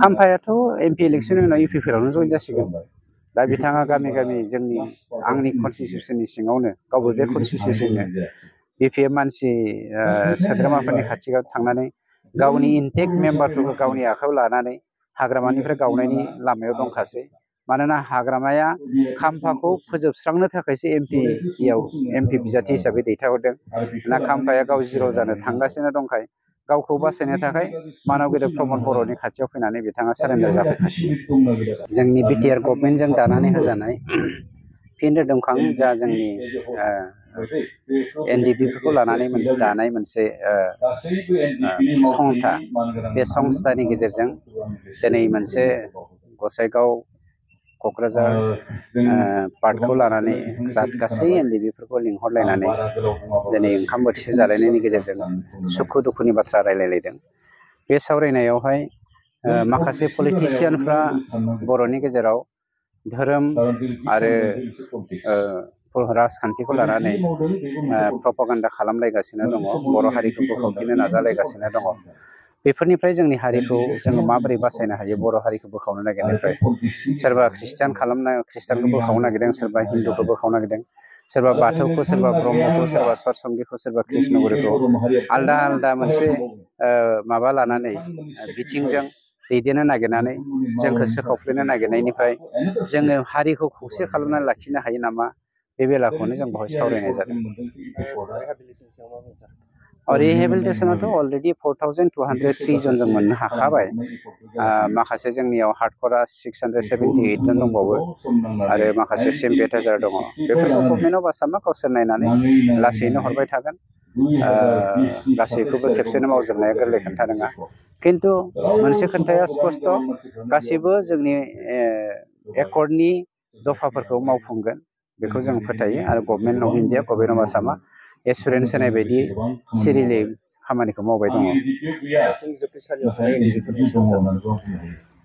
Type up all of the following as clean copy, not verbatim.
खाम्फायाथ' MP इलेक्सननि उनाव इउपिफोरावनो जइन जासिगोन। दा बिथाङा गामि गामि जोंनि आंनि कनस्टिटिउसननि सिङावनो गावबो बे कनस्टिटिउसननो बिपिएफ मानसि सोद्रोमाफोरनि खाथियाव थांनानै गावनि इनटेक्ट मेम्बारफोरखौ गावनि आखायाव लानानै हाग्रामानिफ्राय गावनायनि लामायाव दंखासै। मानोना हाग्रामाया खाम्फाखौ फोजोबस्रांनो थाखायसो एमपि बिजाथि हिसाबै दैथायहरदों। ना खाम्फाया गाव जिर' जानो थांगासिनो दंखाय गावखौ बासायनो थाखाय मानाव गेदेर प्रमद बर'नि खाथियाव फैनानै बिथाङा सारेन्डार जाफैखासिगोन। जोंनि बिटिआर गभर्नमेन्टजों दानानै होजानाय फिन रोदोमखां जा जोंनि एनडिपिफोरखौ लानानै दानाय मोनसे संस्था, बे संस्थानि गेजेरजों दिनै मोनसे गसाइगाव क'क्राझार पार्टखौ लानानै गासै एनडिपिफोरखौ लिंहरलायनानै दिनै ओंखाम बोथिसे जालायनायनि गेजेरजों सुखु दुखुनि बाथ्रा रायलायलायदों। बे सावरायनायावहाय माखासे पलिटिसियानफ्रा बर'नि गेजेराव धोरोम आरो राजखान्थिखौ लानानै प्रपागान्डा खालामलायगासिनो दङ, बर' हारिखौ बोखावफिननो नाजालायगासिनो दङ। बेफोरनिफ्राय जोंनि हारिखौ जोङो माबोरै बासायनो हायो? बर' हारिखौ बोखावनो नागिरनायनिफ्राय सोरबा ख्रिस्टानखौ बोखावनो नागिरदों, सोरबा हिन्दुखौ बोखावनो नागिरदों, सोरबा बाथौखौ, सोरबा ब्रह्मखौ, सोरबा सतसंगिखौ, सोरबा कृष्णगुरुखौ आलदा आलदा मोनसे माबा लानानै बिथिंजों दैदेननो नागिरनानै जोंखौ सोखावफ्लेनो नागिरनायनिफ्राय जोङो हारिखौ खौसे खालामनानै लाखिनो हायो नामा? बे बेलाखौनो जों बेवहाय सावरायनाय जादों। रिहेबिलिटेसनाथ' अलरेडि 4203 जन जों मोननो हाखाबाय। माखासे जोंनियाव हार्डक'रा 678 जन दंबावो आरो माखासे सिम्पेटाइजार दङ। बेफोरखौ गभर्नमेन्ट अफ आसामा गावसोर नायनानै लासैनो हरबाय थागोन। गासैखौबो खेबसेनो मावजोबनाया गोरलै खोथा नङा। खिन्थु मोनसे खोथाया स्पस्ट, गासिबो जोंनि एकर्डनि दफाफोरखौ मावफुंगोन बेखौ जों फोथायो आरो government of India, government of आसामा एसुरेन्स होनाय बायदि सिरिलै खामानिखौ मावबाय दङ।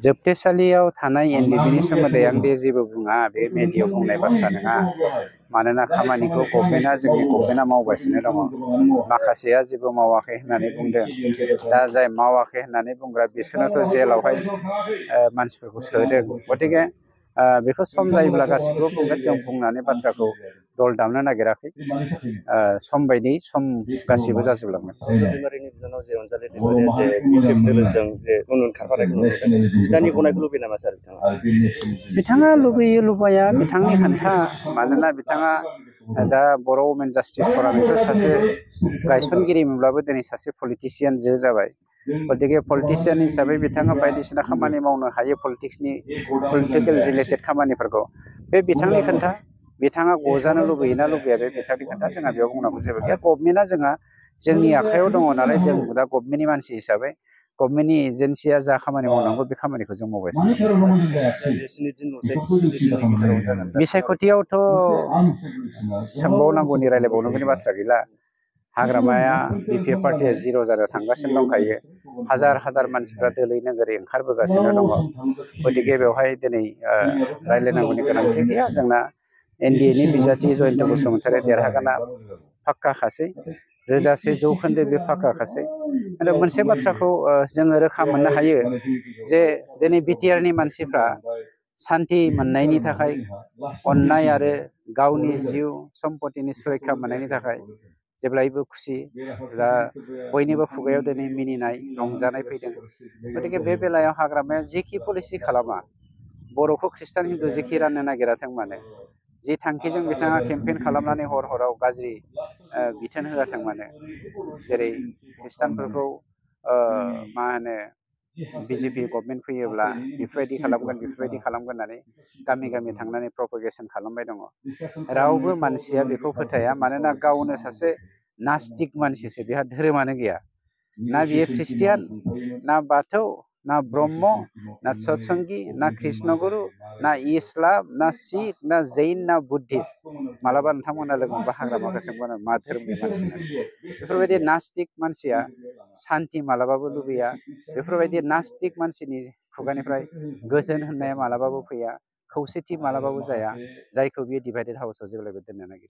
जोबथेसालियाव थानाय एनडिपिनि सोमोन्दै आं बे जेबो बुङा, बे मेडियायाव बुंनाय बाथ्रा नङा। मानोना खामानिखौ गभर्नमेन्टआ मावगासिनो दङ। माखासेया जेबो मावाखै होननानै बुंदों। दा जाय मावाखै होननानै बुंग्रा बिसोरनोथ' जेलावहाय मानसिफोरखौ सोदों। गतिके बेखौ सम जायोब्ला गासिबो बुंगोन। जों बुंनानै बाथ्राखौ दल दामनो नागिराखै। सम बायदियै सम गासिबो जाजोबलांगोन। बिथाङा लुबैयो लुबैया बिथांनि खोथा। मानोना बिथाङा दा बर' वमेन जास्टिस फरामनिथ' सासे गायसनगिरिमोनब्लाबो दिनै सासे पलिटिसियान जाबाय। गतिके पलिटिसियान हिसाबै बिथाङा बायदिसिना खामानि मावनो हायो, पलिटिकेल रिलेटेड खामानिफोरखौ। बे बिथांनि खोथा। बिथाङा गजानो लुबैयोना लुबैया बे बिथांनि खोथा। जोंहा बेयाव बुंनांगौ जेबो गैया। गभर्नमेन्टआ जोंनि आखायाव दङ नालाय, जों दा गभर्नमेन्टनि मानसि हिसाबै गभर्नमेन्टनि एजेन्सिया जा खामानि मावनांगौ बे खामानिखौ जों मावगासिनो। बिसायख'थियावथ' सोंबावनांगौनि रायलायबावनांगौनि बाथ्रा गैला। हाग्रामाया बिपिएफ पार्टिया जिर' जानो थांगासिनो दंखायो। हाजार हाजार मानसिफ्रा दोलै नोगोरै ओंखारबोगासिनो दङ। गतिके बेवहाय दिनै रायलायनांगौनि गोनांथि गैया। जोंना एनडिएनि बिजाथि जयन्त बसुमतारी देरहागोना फाक्काखासै, 1000% बे फाक्काखासै। आरो मोनसे बाथ्राखौ जोङो रोखा मोननो हायो जे दिनै बिटिआरनि मानसिफ्रा सान्थि मोननायनि थाखाय, अननाय आरो गावनि जिउ सम्पतिनि सुरैखा मोननायनि थाखाय जेब्लायबो खुसि। दा बयनिबो खुगायाव दिनै मिनिनाय, रंजानाय फैदों। गतिके बे बेलायाव हाग्रामाया जेखि पलिसि खालामा, बर'खौ खृष्टान हिन्दु जेखि राननो नागिराथों मानो, जि थांखिजों बिथाङा केम्पेइन खालामनानै हराव गाज्रि बिथोन होआथों मानो, जेरै खृष्टानफोरखौ मा होनो बिजेपि गभर्नमेन्ट फैयोब्ला बेफोरबायदि खालामगोन होननानै गामि गामि थांनानै प्रपागेसन खालामबाय दङ। रावबो मानसिया बेखौ फोथाया। मानोना गावनो सासे नास्तिक मानसिसो, बेहा धोरोमानो गैया। ना बियो ख्रिस्टियान, ना बाथौ, ना ब्रह्म, ना सतसंगि, ना कृष्णगुरु, ना इस्लाम, ना सिख, ना जैन, ना बुद्धिस्ट। मालाबा नोंथांमोना लोगो मोनबा हाग्रामाखौ सोंबानो मा धोरोमनि मानसि। बेफोरबायदि नास्तिक मानसिया सान्थि मालाबाबो लुबैया। बेफोरबायदि नास्तिक मानसिनि खुगानिफ्राय गोजोन होननाया मालाबाबो फैया, खौसेथि मालाबाबो जाया, जायखौ बियो डिभाइडेड हाउसआव जेब्लायबो दोननो नागिरो।